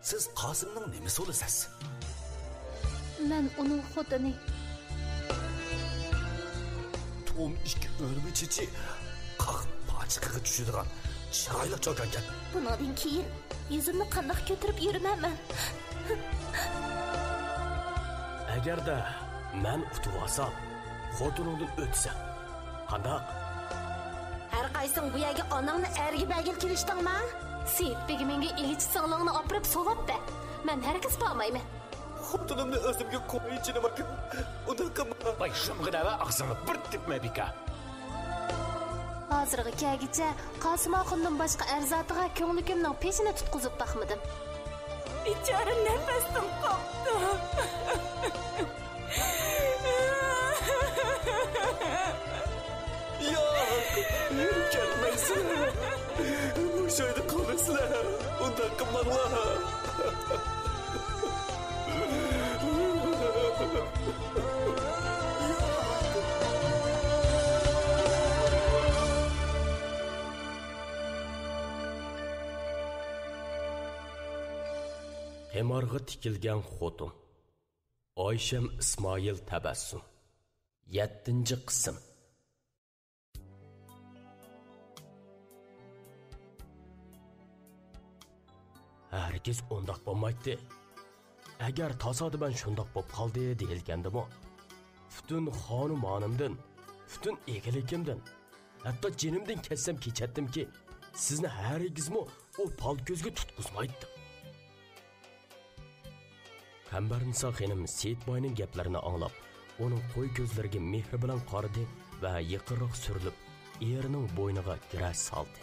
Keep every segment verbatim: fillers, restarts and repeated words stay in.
سىز قاسىمنىڭ نېمىسى بولىسىز؟ مەن ئۇنىڭ خوتۇنى. تۇم ئىككى ئۆرمە چېچى، قاق پاچىقىغا چۈشىدىغان چىرايلىق چوكانكەن. بۇنىڭدىن كېيىن يۈزۈمنى قانداق كۆتۈرۈپ يۈرىمەن مەن؟ ئەگەردە مەن ئۇتۇۋالسام، خوتۇنۇڭدىن ئۆتىسەن. قانداق؟ ھەر قايسىڭ بۇ يەرگە ئاناڭنى ئەرگە بەرگىلى كېلىشتىڭما؟ سېيىت بېگىمىڭگە ئىگىچى سىڭلىڭنى ئاپىرىپ سوۋاپ بەر. مەن ھەرگىز بارمايمەن. خوتۇنۇمنى ئۆزۈمگە قوي، جېنىم ئاكا. ئۇنداق قىلما. ۋاي، شۇمغىنە ۋە ئاغزىڭنى بىر تېپمە، بىكا. ھازىرغا كەلگۈچە قاسىم ئاخۇننىڭ باشقا ئەر زاتىغا كۆڭلىكىمنىڭ پېشىنى تۇتقۇزۇپ باقمىدىم. بىچارە نەپەستىن قاپتۇ. ياق، كەتمەيسىلەر. مۇشۇ ئۆيدە قالىسىلەر. ئۇنداق قىلماڭلار. قىمارغا تىكىلگەن خوتۇن. ئايشەم ئىسمائىل تەبەسسۇم. يەتتىنچى قىسىم. ھەرگىز ئۇنداق بولمايتتى. ئەگەر تاسادىپەن شۇنداق بولۇپ قالدى دېيىلگەندىمۇ، پۈتۈن خانىمانىمدىن، پۈتۈن ئىگىلىكىمدىن، ھەتتا جېنىمدىن كەتسەم كېچەتتىمكى، سىزنى ھەرگىزمۇ ئۇ پال كۆزگە تۇتقۇزمايتتىم. قەمبەرنىسا خېنىم سېيىت باينىڭ گەپلىرىنى ئاڭلاپ، ئۇنىڭ قوي كۆزلىرىگە مېھرى بىلەن قارىدى ۋە يېقىنراق سۈرۈلۈپ، ئېرىنىڭ بوينىغا گىرە سالدى.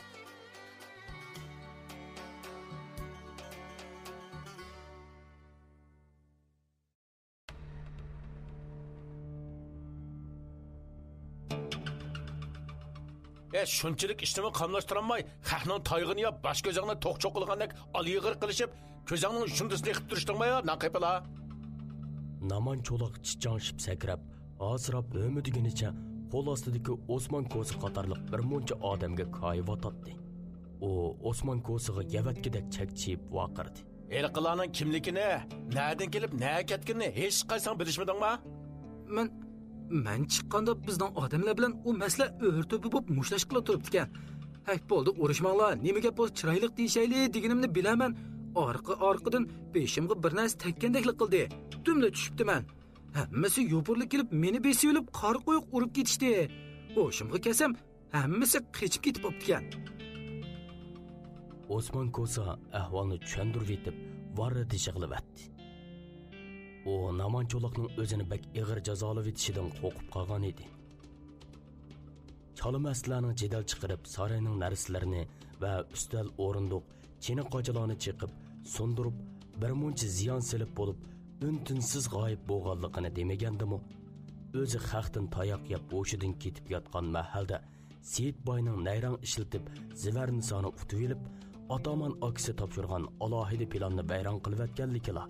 ئە، شۇنچىلىك ئىشنىمۇ قاملاشتۇرالماي، خەقنىڭ تايىقىنى ياپ، باش كۆزۈڭنى توق چوققىلىغاندەك ئالىيغىر قىلىشىپ، كۆزۈڭنىڭ شۇندىسىنى ئېقىپ تۇرۇشتۇڭما يا، ناقېپىلا؟ نامان چولاق چىچاڭشىپ سەكرەپ، ھاسىراپ ھۆمۈدىگىنىچە قول ئاستىدىكى ئوسمان كوسا قاتارلىق بىر مۇنچە ئادەمگە كايىۋاتاتتى. ئۇ ئوسمان كوسىغا يەۋەتكىدەك چەكچىيىپ ۋارقىرىدى. ھېلىقىلارنىڭ كىملىكىنى، نەدىن كېلىپ نەگە كەتكىنىنى ھېچقايسىڭ بىلىشمىدىڭما؟ مەن، مەن چىققاندا بىزنىڭ ئادەملەر بىلەن ئۇ مەسىلە ئۆرتۆپە بولۇپ مۇشتلاشقىلى تۇرۇپتىكەن. ھەي، بولدى، ئۇرۇشماڭلار، نېمە گەپ بولسا چىرايلىق دېيىشەيلى دېگىنىمنى بىلەمەن. ئارقا-ئارقىدىن بېشىمغا بىر نەرسە تەگكەندەكلا قىلدى. دۈملا چۈشۈپتىمەن. ھەممىسى يوپۇرۇلۇپ كېلىپ مېنى بېسىۋېلىپ قارا قويۇق ئۇرۇپ كېتىشتى. ھوشۇمغا كەلسەم، ھەممىسى قېچىپ كېتىپ بوپتىكەن. ئوسمان كوسا ئەھۋالنى چۈشەندۈرۈۋېتىپ، ۋاررىدە يىغلىۋەتتى. ئۇ نامان چولاقنىڭ ئۆزىنى بەك ئېغىر جازالىۋېتىشىدىن قورقۇپ قالغان ئىدى. چالىمەستلەرنىڭ جېدەل چىقىرىپ، سارىينىڭ نەرسىلىرىنى ۋە ئۈستەل، ئورۇندۇق، چىنە-قاچىلارنى چېقىپ، سۇندۇرۇپ، بىر مۇنچە زىيان سېلىپ بولۇپ، ئۈن-تىنسىز غايىب بولغانلىقىنى دېمىگەندىمۇ، ئۆزى خەقتىن تاياق يەپ ھوشىدىن كېتىپ ياتقان مەھەلدە، سېيىت باينىڭ نەيرەڭ ئىشلىتىپ، زىۋەرنىسانى ئۇتۇۋېلىپ، ئاتامان ئاكىسى تاپشۇرغان ئالاھىدە پىلاننى ۋەيران قىلىۋەتكەنلىكىلا،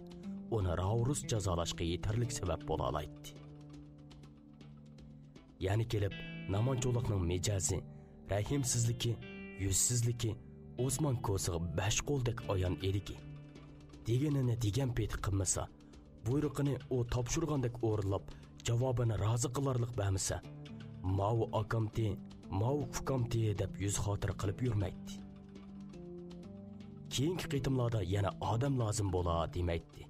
ئۇنى راۋۇرۇس جازالاشقا يېتەرلىك سەۋەب بولالايتتى. يەنە كېلىپ، نامان چولاقنىڭ مىجەزى، رەھىمسىزلىكى، يۈزسىزلىكى ئوسمان كوسىغا بەش قولدەك ئايان ئىدىكى. دېگىنىنى دېگەن پېتى قىلمىسا، بۇيرۇقىنى ئۇ تاپشۇرغاندەك ئورۇنلاپ، جاۋابىنى رازى قىلارلىق بەرمىسە، ماۋۇ ئاكامتى، ماۋۇ ئۇكامتى دەپ يۈز خاتىرە قىلىپ يۈرمەيتتى. كېيىنكى قېتىملاردا يەنە ئادەم لازىم بولا دېمەيتتى.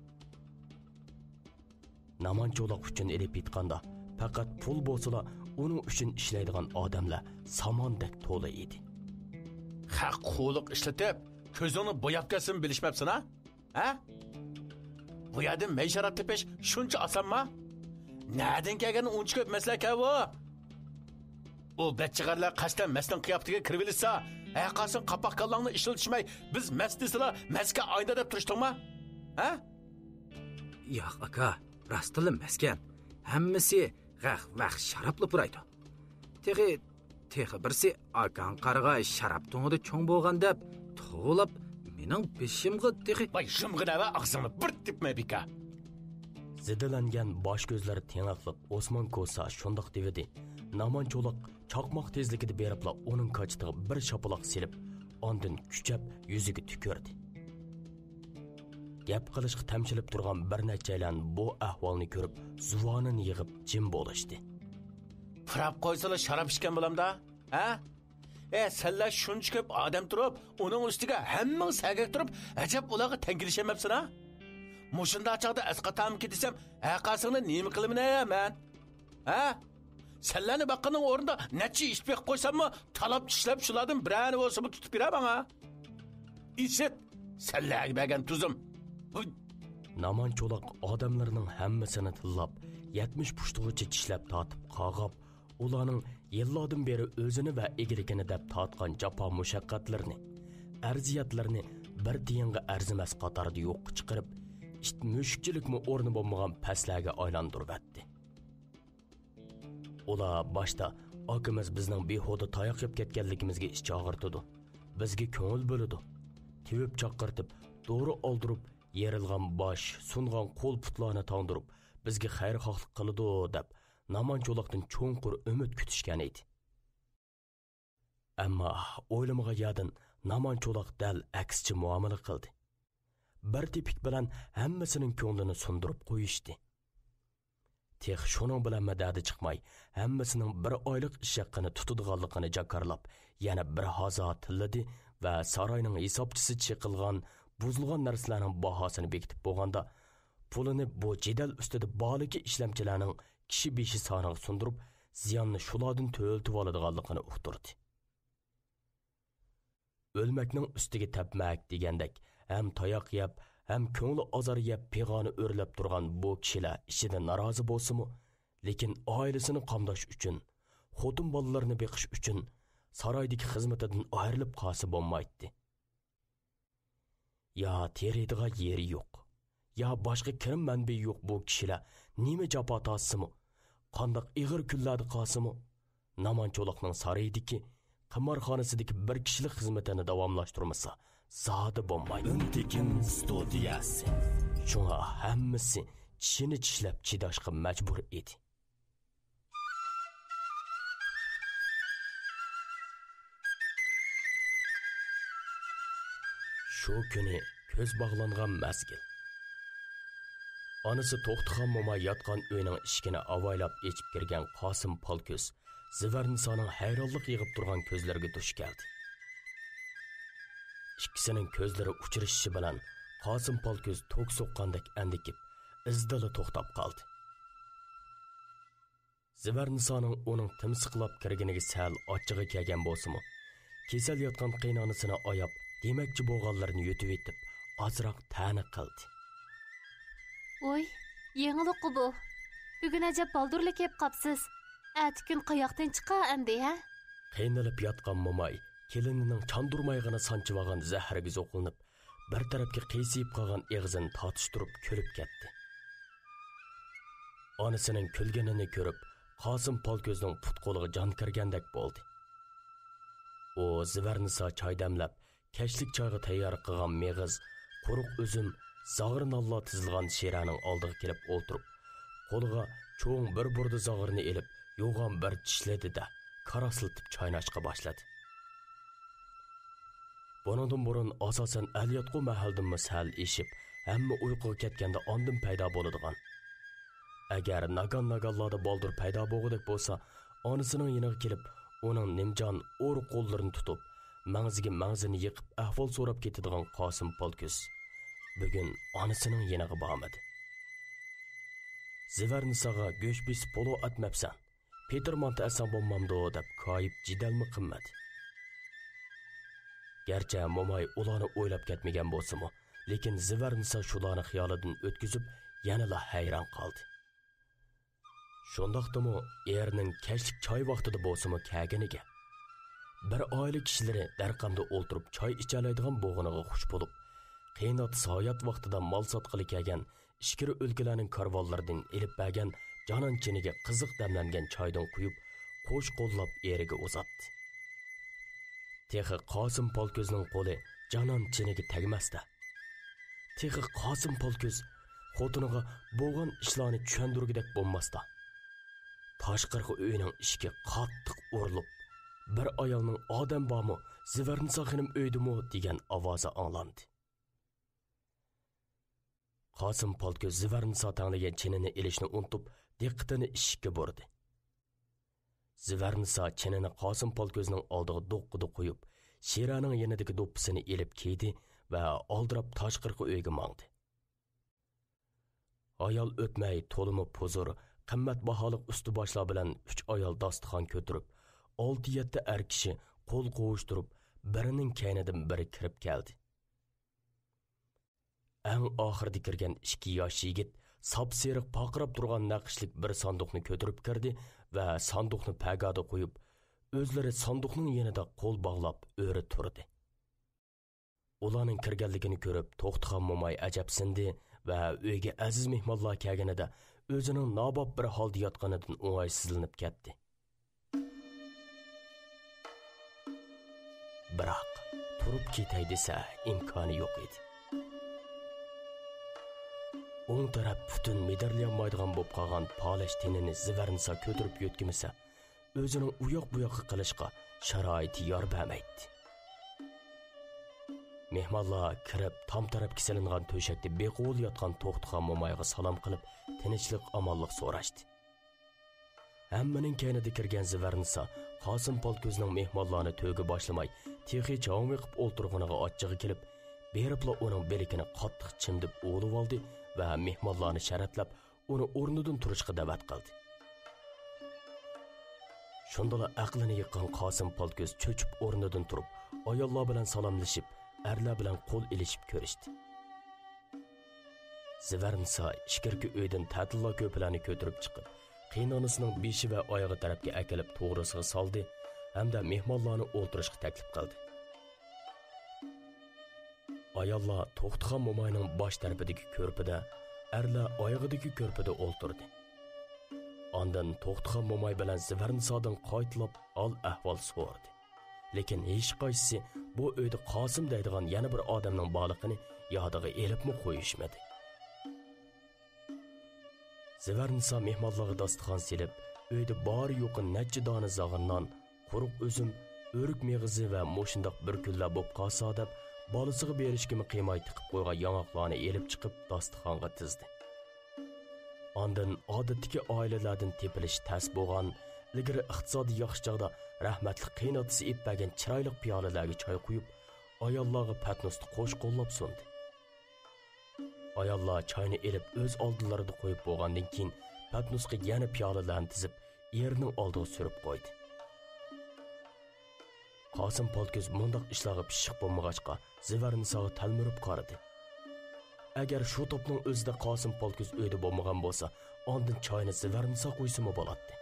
نامان چولاق ئۈچۈن ئېلىپ ئېيتقاندا، پەقەت پۇل بولسىلا، ئۇنىڭ ئۈچۈن ئىشلەيدىغان ئادەملەر ساماندەك تولا ئىدى. خەق قۇلۇق ئىشلىتىپ، كۆزۈڭنى بوياپ كەتسىمۇ بىلىشمەپسەن ھە؟ ھە؟ بۇ يەردىن مەي شاراب تېپىش شۇنچە ئاسانما؟ نەدىن كەلگەن ئۇنچە كۆپ مەسلەكە بۇ؟ ئۇ بەچچىغەرلەر قەستەن مەستنىڭ قىياپىتىگە كىرىۋېلىشسا، ھەرقايسىڭ قاپاق كاللاڭنى ئىشلىتىشمەي، بىز مەست دېسىلا، مەستكە ئاينا دەپ تۇرۇشتۇڭما؟ ھە؟ ياق، ئاكا، راستلا مەستكەن. ھەممىسى غەخ-ۋەخ شارابلا پۇرايدۇ. تېخى، تېخى بىرسى ئاكاڭ قارىغاي شاراب تۇڭىدا چوڭ بولغان دەپ توۋلاپ مېنىڭ بېشىمغا تېخى. ۋاي، شۇمغىنە ۋە ئاغزىڭنى بىر تېپمە، بىكا! زىدىلەنگەن باش كۆزلىرى تېڭىقلىق ئوسمان كوسا شۇنداق دېۋىدى. نامان چولاق چاقماق تېزلىكىدە بېرىپلا ئۇنىڭ كاچىتىغا بىر شاپىلاق سېلىپ، ئاندىن كۈچەپ يۈزىگە تۈكۈردى. گەپ قىلىشقا تەمشىلىپ تۇرغان بىر نەچچەيلەن بۇ ئەھۋالنى كۆرۈپ، زۇۋانىنى يىغىپ جىم بولۇشتى. پۇراپ قويسىلا شاراب ئىچكەن بولامدا؟ ھە؟ ئە، سەنلەر شۇنچە كۆپ ئادەم تۇرۇپ، ئۇنىڭ ئۈستىگە ھەممىڭ سەگەك تۇرۇپ، ئەجەب ئۇلارغا تەڭ كېلىشەلمەپسىنا؟ مۇشۇنداق چاغدا ئەسقەت ئاكامغا كېتىسەم، ھەرقايسىڭنى نېمە قىلىمەن مەن؟ ھە؟ سەنلەرنى باققىنىڭ ئورنىدا نەچچە ئىت بېقىپ قويساممۇ، تالاپ چىشلەپ شۇلاردىن بىرەرنى بولسىمۇ تۇتۇپ بېرە ماڭا. ئىسىت، سەنلەرگە بەرگەن تۇزۇم. ھۇي. نامان چولاق ئادەملىرىنىڭ ھەممىسىنى تىللاپ، يەتمىش پۇشتىغىچە چىشلەپ تارتىپ قاغاپ، ئۇلارنىڭ يىللاردىن بېرى ئۆزىنى ۋە ئىگىلىكىنى دەپ تارتقان جاپا مۇشەققەتلىرىنى، ئەرزىيەتلىرىنى بىر تىيىنغا ئەرزىمەس قاتاردا يوققا چىقىرىپ، ئىت مۈشۈكچىلىكمۇ ئورنى بولمىغان پەسلەرگە ئايلاندۇرۇۋەتتى. ئۇلار باشتا ئاكىمىز بىزنىڭ بىھۇدە تاياق يەپ كەتكەنلىكىمىزگە ئىچ ئاغرىتىدۇ، بىزگە كۆڭۈل بۆلىدۇ، تېۋىپ چاققىرتىپ، دورا ئالدۇرۇپ، يېرىلغان باش، سۇنغان قول-پۇتلارنى تاڭدۇرۇپ، بىزگە خەيرخاھلىق قىلىدۇ، دەپ نامان چولاقتىن چوڭقۇر ئۈمىد كۈتۈشكەن ئىدى. ئەمما ئويلىمىغان يەردىن نامان چولاق دەل ئەكسىچە مۇئامىلە قىلدى. بىر تېپىك بىلەن ھەممىسىنىڭ كۆڭلىنى سۇندۇرۇپ قويۇشتى. تېخى شۇنىڭ بىلەنمۇ دەردى چىقماي، ھەممىسىنىڭ بىر ئايلىق ئىش ھەققىنى تۇتىدىغانلىقىنى جاكارلاپ، يەنە بىر ھازا تىللىدى ۋە ساراينىڭ ھېسابچىسى چېقىلغان، بۇزۇلغان نەرسىلەرنىڭ باھاسىنى بېكىتىپ بولغاندا، پۇلىنى بۇ جېدەل ئۈستىدە بالىكى ئىشلەمچىلەرنىڭ كىشى بېشى سانىغا سۇندۇرۇپ، زىياننى شۇلاردىن تۆلىتىۋالىدىغانلىقىنى ئۇقتۇردى. ئۆلمەكنىڭ ئۈستىگە تەپمەك دېگەندەك، ھەم تاياق يەپ، ھەم كۆڭلى ئازار يەپ، پىغانى ئۆرلەپ تۇرغان بۇ كىشىلەر ئىچىدە نارازى بولسىمۇ، لېكىن ئائىلىسىنى قامداش ئۈچۈن، خوتۇن بالىلىرىنى بېقىش ئۈچۈن سارايدىكى خىزمىتىدىن ئايرىلىپ قالسا بولمايتتى. يا تېرىيدىغان يېرى يوق، يا باشقا كىرىم مەنبىيى يوق بۇ كىشىلەر نېمە جاپا تارتسىمۇ، قانداق ئېغىر كۈنلەردە قالسىمۇ، نامان چولاقنىڭ سارىيىدىكى، قىمارخانىسىدىكى بىر كىشىلىك خىزمىتىنى داۋاملاشتۇرمىسا، زادى بولمايدۇ. ئۈن تېكىن ستۇدىيەسى. شۇڭا ھەممىسى چىشىنى چىشلەپ چىداشقا مەجبۇر ئىدى. شۇ كۈنى كۆز باغلانغان مەزگىل. ئانىسى توختىخان موماي ياتقان ئۆينىڭ ئىشىكىنى ئاۋايلاپ ئېچىپ كىرگەن قاسىم پالكۆز زىۋەرنىسانىڭ ھەيرانلىق يىغىپ تۇرغان كۆزلىرىگە دۇچ كەلدى. ئىككىسىنىڭ كۆزلىرى ئۇچرىشىشى بىلەن قاسىم پالكۆز توك سوققاندەك ئەندىكىپ، ئىزدىلا توختاپ قالدى. زىۋەرنىسانىڭ ئۇنىڭ تىمسىقلاپ كىرگىنىگە سەل ئاچچىقى كەلگەن بولسىمۇ، كېسەل ياتقان قېيىنئانىسىنى ئاياپ، دېمەكچى بولغانلىرىنى يۇتۇۋېتىپ، ئازراق تەنە قىلدى. ۋوي، يېڭىلىققۇ بۇ. بۈگۈن ئەجەب بالدۇرلا كېلىپ قاپسىز. ئەتە كۈن قاياقتىن چىقار ئەمدى، ھە؟ قىينىلىپ ياتقان موماي كېلىنىنىڭ چاندۇرمايغىنى سانچىۋالغان زەھىرىگە زوقلىنىپ، بىر تەرەپكە قىيسىيىپ قالغان ئېغىزىنى تارتىشتۇرۇپ كۈلۈپ كەتتى. ئانىسىنىڭ كۈلگىنىنى كۆرۈپ، قاسىم پالكۆزنىڭ پۇت-قولىغا جان كىرگەندەك بولدى. ئۇ زىۋەرنىسا چاي دەملەپ، كەچلىك چايغا تەييار قىلغان مېغىز، قۇرۇق ئۈزۈم، زاغرا نانلار تىزىلغان شىرەنىڭ ئالدىغا كېلىپ ئولتۇرۇپ، قولىغا چوڭ بىر بۇردا زاغرىنى ئېلىپ، يوغان بىر چىشلىدى-دە، كاراسلىتىپ چايناشقا باشلىدى. بۇنىڭدىن بۇرۇن، ئاساسەن، ئەلياتقۇ مەھەلدىنمۇ سەل ئېشىپ، ھەممە ئۇيقۇغا كەتكەندە ئاندىن پەيدا بولىدىغان. ئەگەر ناگان-ناگانلاردا بالدۇر پەيدا بولغۇدەك بولسا، ئانىسىنىڭ يېنىغا كېلىپ، ئۇنىڭ نىمجان ئور قوللىرىنى تۇتۇپ، مەڭزىگە مەڭزىنى يېقىپ ئەھۋال سوراپ كېتىدىغان قاسىم پالكۆز بۈگۈن ئانىسىنىڭ يېنىغا بارمىدى. زىۋەرنىساغا گۆش بېسىپ پولۇ ئەتمەپسەن، پېتىر مانتا ئەتسەڭ بولمامدۇ دەپ كايىپ جېدەلمۇ قىلمىدى. گەرچە موماي ئۇلارنى ئويلاپ كەتمىگەن بولسىمۇ، لېكىن زىۋەرنىسا شۇلارنى خىيالىدىن ئۆتكۈزۈپ، يەنىلا ھەيران قالدى. شۇنداقتىمۇ ئېرىنىڭ كەچلىك چاي ۋاقتىدا بولسىمۇ كەلگىنىگە، بىر ئائىلە كىشىلىرى دەرقەمدە ئولتۇرۇپ چاي ئىچەلەيدىغان بولغىنىغا خۇش بولۇپ، قېيىنات ساياھەت ۋاقتىدا مال ساتقىلى كەلگەن ئىچكىرى ئۆلكىلەرنىڭ كارۋانلىرىدىن ئېلىپ بەرگەن جانان چىنىگە قىزىق دەملەنگەن چايدىن قۇيۇپ، قوش قوللاپ ئېرىگە ئۇزاتتى. تېخى قاسىم پالكۆزنىڭ قولى جانان چىنىگە تەگمەستە، تېخى قاسىم پالكۆز خوتۇنىغا بولغان ئىشلارنى چۈشەندۈرگۈدەك بولماستا، تاشقىرىقى ئۆينىڭ ئىشىكى قاتتىق ئۇرۇلۇپ، بىر ئايالنىڭ «ئادەم بارمۇ؟ زىۋەرنىسا خېنىم ئۆيدىمۇ؟» دېگەن ئاۋازى ئاڭلاندى. قاسىم پالتكۆز زىۋەرنىسا تەڭلىگەن چىنىنى ئېلىشنى ئۇنتۇپ، دىققىتىنى ئىشىككە بۇردى. زىۋەرنىسا چىنىنى قاسىم پالتكۆزنىڭ ئالدىغا دوققىدە قويۇپ، شىرەنىڭ يېنىدىكى دوپپىسىنى ئېلىپ كىيدى ۋە ئالدىراپ تاشقىرىقى ئۆيگە ماڭدى. ھايال ئۆتمەي، تولىمۇ پۇزۇر، قىممەت باھالىق ئۈستى باشلار بىلەن ئۈچ ئايال داستىخان كۆتۈرۈپ، ئالتە يەتتە ئەر كىشى قول قوۋۇشتۇرۇپ، بىرىنىڭ كەينىدىن بىرى كىرىپ كەلدى. ئەڭ ئاخىرىدا كىرگەن ئىككى ياش يىگىت ساپسېرىق پارقىراپ تۇرغان نەقىشلىك بىر ساندۇقنى كۆتۈرۈپ كىردى ۋە ساندۇقنى پەگادا قويۇپ، ئۆزلىرى ساندۇقنىڭ يېنىدا قول باغلاپ ئۆرە تۇردى. ئۇلارنىڭ كىرگەنلىكىنى كۆرۈپ، توختىخان موماي ئەجەبسىندى ۋە ئۆيگە ئەزىز مېھمانلار كەلگىنىدە ئۆزىنىڭ ناباب بىر ھالدا ياتقىنىدىن ئوڭايسىزلىنىپ كەتتى. بىراق، تۇرۇپ كېتەي دېسە، ئىمكانى يوق ئىدى. ئوڭ تەرەپ پۈتۈن مىدىرلىيالمايدىغان بولۇپ قالغان پالەچ تېنىنى زىۋەرنىسا كۆتۈرۈپ يۆتكىمىسە، ئۆزىنىڭ ئۇياق-بۇياققا قىلىشقا شارائىتى يار بەرمەيتتى. مېھمانلار كىرىپ، تام تەرەپكە سېلىنغان تۆشەكتە بىغۇۋۇل ياتقان توختىخان مومايغا سالام قىلىپ، تىنچلىق-ئامانلىق سوراشتى. ھەممىنىڭ كەينىدە كىرگەن زىۋەرنىسا قاسىم پالتكۆزنىڭ مېھمانلارنى تۆگە باشلىماي، تېخىچە ھاڭۋېقىپ ئولتۇرغىنىغا ئاچچىقى كېلىپ، بېرىپلا ئۇنىڭ بىلىكىنى قاتتىق چىمدىپ ئۇۋۇلىۋالدى ۋە مېھمانلارنى شەرەتلەپ، ئۇنى ئورنىدىن تۇرۇشقا دەۋەت قىلدى. شۇندىلا ئەقلىنى يىغقان قاسىم پالتكۆز چۆچۈپ ئورنىدىن تۇرۇپ، ئاياللار بىلەن سالاملىشىپ، ئەرلەر بىلەن قول ئېلىشىپ كۆرۈشتى. زىۋەرنىسا ئىچكىرىكى ئۆيدىن تەتىللا كۆرپىلەرنى كۆتۈرۈپ چىقىپ، قېيىنئانىسىنىڭ بېشى ۋە ئايىغى تەرەپكە ئەكېلىپ توغرىسىغا سالدى ھەمدە مېھمانلارنى ئولتۇرۇشقا تەكلىپ قىلدى. ئاياللار توختىخان موماينىڭ باش تەرىپىدىكى كۆرپىدە، ئەرلەر ئايىغىدىكى كۆرپىدە ئولتۇردى. ئاندىن توختىخان موماي بىلەن زىۋەرنىسادىن قايتىلاپ ھال-ئەھۋال سورىدى. لېكىن ھېچقايسىسى بۇ ئۆيدە قاسىم دەيدىغان يەنە بىر ئادەمنىڭ بارلىقىنى يادىغا ئېلىپمۇ قويۇشمىدى. زىۋەرنىسا مېھمانلارغا داستىخان سېلىپ، ئۆيدە بارى-يوقى نەچچە دانە زاغىر نان، قۇرۇق ئۈزۈم، ئۆرۈك مېغىزى ۋە مۇشۇنداق بىر كۈنلەر بوپ قالسا دەپ، بالىسىغا بېرىشكىمۇ قىيماي تىقىپ قويغان ياڭاقلارنى ئېلىپ چىقىپ داستىخانغا تىزدى. ئاندىن ئادەتتىكى ئائىلىلەردىن تېپىلىشى تەس بولغان، ئىلگىرى ئىقتىسادى ياخشى چاغدا رەھمەتلىك قېيىنئاتىسى ئېلىپ بەرگەن چىرايلىق پىيالىلەرگە چاي قۇيۇپ، ئاياللارغا پەتنۇسنى قوش قوللاپ سۇندى. ئاياللار چاينى ئېلىپ ئۆز ئالدىلىرىدا قويۇپ بولغاندىن كېيىن، پەتنۇسقا يەنە پىيالىلەرنى تىزىپ، ئېرىنىڭ ئالدىغا سۈرۈپ قويدى. قاسىم پالتكۆز مۇنداق ئىشلارغا پىششىق بولمىغاچقا، زىۋەرنىساغا تەلمۈرۈپ قارىدى. ئەگەر شۇ تاپنىڭ ئۆزىدە قاسىم پالتكۆز ئۆيدە بولمىغان بولسا، ئاندىن چاينى زىۋەرنىسا قۇيسىمۇ بولاتتى.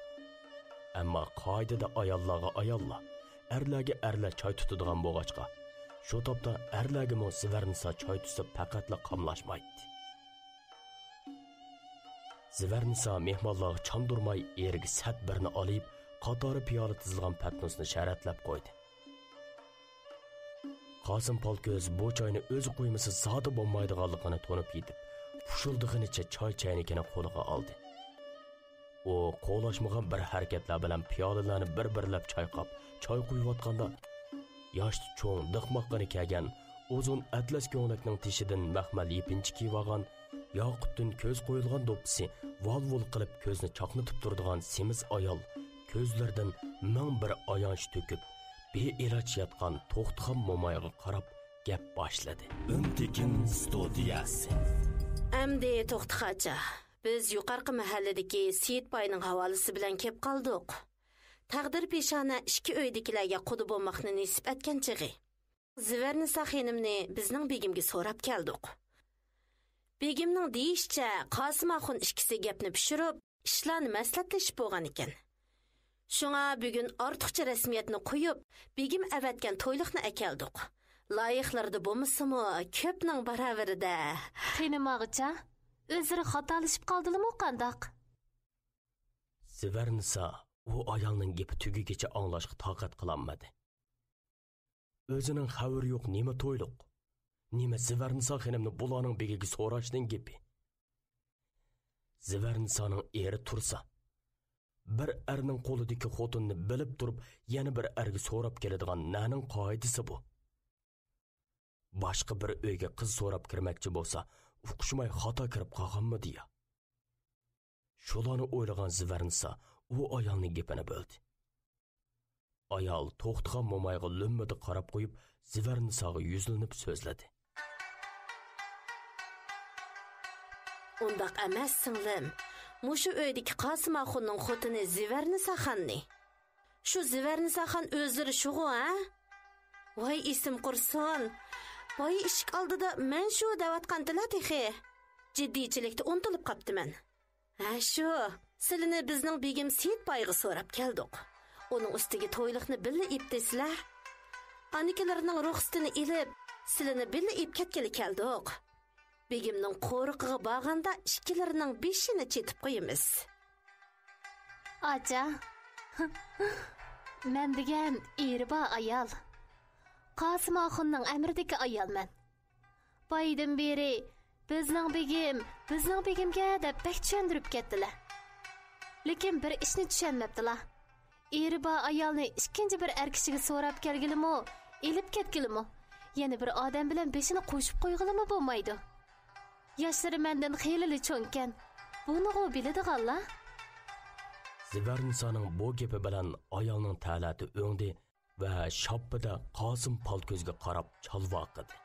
ئەمما قائىدىدە ئاياللارغا ئاياللار، ئەرلەرگە ئەرلەر چاي تۇتىدىغان بولغاچقا، شۇ تاپتا ئەرلەرگىمۇ زىۋەرنىسا چاي تۇتسا پەقەتلا قاملاشمايتتى. زىۋەرنىسا مېھمانلارغا چاندۇرماي ئېرىگە سەت بىرنى ئالىيىپ، قاتارى پىيالە تىزىلغان پەتنۇسنى شەرەتلەپ قويدى. قاسىم پالتكۆز بۇ چاينى ئۆزى قۇيمىسا زادى بولمايدىغانلىقىنى تونۇپ يېتىپ، پۇشۇلدىغىنىچە چاي چەينىكىنى قولىغا ئالدى. ئۇ قولاشمىغان بىر ھەرىكەتلەر بىلەن پىيالىلەرنى بىر-بىرلەپ چايقاپ، چاي قۇيۇۋاتقاندا، ياشتا چوڭ، دىقماققىنى كەلگەن، ئۇزۇن ئەتلەس كۆڭلەكنىڭ تېشىدىن مەخمەل يېپىنچا كىيىۋالغان، ياقۇتتىن كۆز قويۇلغان دوپپىسى ۋال-ۋۇل قىلىپ كۆزنى چاقنىتىپ تۇرىدىغان سېمىز ئايال كۆزلىرىدىن مىڭ بىر ئايانچ تۆكۈپ، بىئىلاج ياتقان توختىخان مومايغا قاراپ گەپ باشلىدى. ئۈن تېكىن ستۇدىيەسى. ئەمدى توختىخاچا، بىز يۇقارقى مەھەللىدىكى سېيىت باينىڭ ھاۋالىسى بىلەن كەپ قالدۇق. تەقدىر پېشانە ئىككى ئۆيدىكىلەرگە قۇدا بولماقنى نېسىپ ئەتكەن چېغى. زىۋەرنىسا خېنىمنى بىزنىڭ بېگىمگە سوراپ كەلدۇق. بېگىمنىڭ دېيىشىچە، قاسىم ئاخۇن ئىككىسى گەپنى پىشۇرۇپ، ئىشلارنى مەسلىھەتلىشىپ بولغان ئىكەن. شۇڭا بۈگۈن ئارتۇقچە رەسمىيەتنى قويۇپ، بېگىم ئەۋەتكەن تويلۇقنى ئەكەلدۇق. لايىقلىرىدا بولمىسىمۇ، كۆپنىڭ باراۋىرىدە. تېنىماغىچە، ئۆزلىرى خاتالىشىپ قالدىلىمۇ قانداق؟ زىۋەرنىسا ئۇ ئايالنىڭ گېپى تۈگىگىچە ئاڭلاشقا تاقەت قىلالمىدى. ئۆزىنىڭ خەۋىرى يوق نېمە تويلۇق، نېمە زىۋەرنىسا خېنىمنى بۇلارنىڭ بېگىگە سوراشنىڭ گېپى. زىۋەرنىسانىڭ ئېرى تۇرسا، بىر ئەرنىڭ قولىدىكى خوتۇننى بىلىپ تۇرۇپ يەنە بىر ئەرگە سوراپ كېلىدىغان نەنىڭ قائىدىسى بۇ؟ باشقا بىر ئۆيگە قىز سوراپ كىرمەكچى بولسا، ئۇقۇشماي خاتا كىرىپ قالغانمىدى يا؟ شۇلارنى ئويلىغان زىۋەرنىسا ئۇ ئايالنىڭ گېپىنى بۆلدى. ئايال توختىغان مومايغا لۆممىدە قاراپ قويۇپ، زىۋەرنىساغا يۈزلىنىپ سۆزلىدى. ئۇنداق ئەمەس، سىڭلىم. مۇشۇ ئۆيدىكى قاسىم ئاخۇننىڭ خوتۇنى زىۋەرنىساخاننى. شۇ زىۋەرنىساخان ئۆزلىرى شۇغۇ، ھە؟ ۋاي، ئېسىم قۇرسۇن. بايا ئىشىك ئالدىدا مەن شۇ دەۋاتقانتىلا تېخى. جىددىيچىلىكتە ئۇنتۇلۇپ قاپتىمەن. ھە، شۇ. سىلىنى بىزنىڭ بېگىم سېيىت بايغا سوراپ كەلدۇق. ئۇنىڭ ئۈستىگە تويلۇقنى بىللە ئېيتتى سىلەر. ئانىكىلىرىنىڭ رۇخسىتىنى ئېلىپ، سىلىنى بىللە ئېيتىپ كەتكىلى كەلدۇق. بېگىمنىڭ قورۇقىغا بارغاندا ئىككىلىرىنىڭ بېشىنى چېتىپ قويىمىز. ئاچا، مەن دېگەن ئېرى بار ئايال. قاسىم ئاخۇننىڭ ئەمرىدىكى ئايال مەن. بايىدىن بېرى، «بىزنىڭ بېگىم، بىزنىڭ بېگىمگە» دەپ بەك چۈشەندۈرۈپ كەتتىلە. لېكىن بىر ئىشنى چۈشەنمەپتىلا. ئېرى بار ئايالنى ئىككىنچى بىر ئەر كىشىگە سوراپ كەلگىلىمۇ، ئېلىپ كەتكىلىمۇ، يەنە بىر ئادەم بىلەن بېشىنى قوشۇپ قويغىلىمۇ بولمايدۇ. ياشلىرى مەندىن خېلىلا چوڭكەن. بۇنىغۇ بىلىدىغانلا. زىۋەرنىسانىڭ بۇ گېپى بىلەن ئايالنىڭ تەلەتى ئۆڭدى ۋە شاپپىدە قاسىم پالكۆزگە قاراپ چالۋاقىدى.